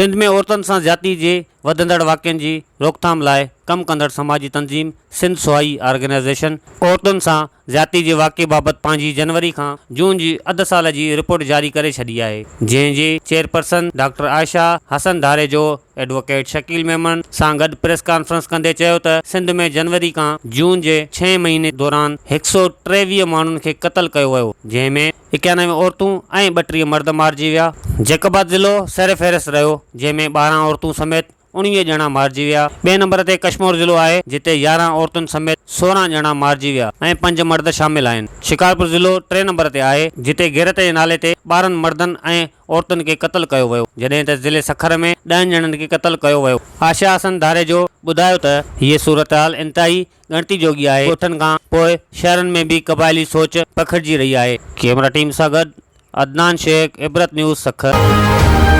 سنڌ ۾ عورتن سان زيادتي جي وڌندڙ واقعن جي روڪٿام لاء ڪم ڪندڙ سماجي تنظيم سنڌ سهائي آرگنائيزيشن عورتن سان زيادتي جي واقعي بابت پنهنجي جنوري کان جون جي اڌ سال جي رپورٽ جاري ڪري ڇڏي آهي، جنهن جي chairperson doctor Ayesha Hassan Dharejo advocate Shakeel Memon سان گڏ پريس ڪانفرنس ڪندي چيو ته سنڌ ۾ جنوري کان جون جي ڇهين مهيني دوران هڪ سئو 23 ماڻهن کي قتل ڪيو ويو، جنهن ۾ 91 عورتون ۽ 32 مرد مارجي ويا. جيڪب آباد ضلعو سرفهرست رهيو، جنهن ۾ 12 عورتون سميت 19 ڄڻا مارجي ويا. ٻئي نمبر تي ڪشمور ضلعو آهي، جتي 11 عورتن سميت 16 ڄڻا مارجي ويا ۽ پنج مرد شامل آهن. شڪارپور ضلعو ٽئين نمبر تي آهي، جتي غيرت جي نالي تي 12 مردن ۽ عورتن کي قتل ڪيو ويو، جڏهن ته ضلعي سکر ۾ ڏهن ڄڻن کي قتل ڪيو ويو. عائشه حسن ڌاريجو ٻڌايو ته هيء صورتحال انتهائي ڳڻتي جوڳي آهي، ڳوٺن کان پوء شهرن ۾ به قبائلي سوچ پکڙجي رهي آهي. ڪيمرا ٽيم سان گڏ عدنان شيخ، عبرت نيوز، سکر.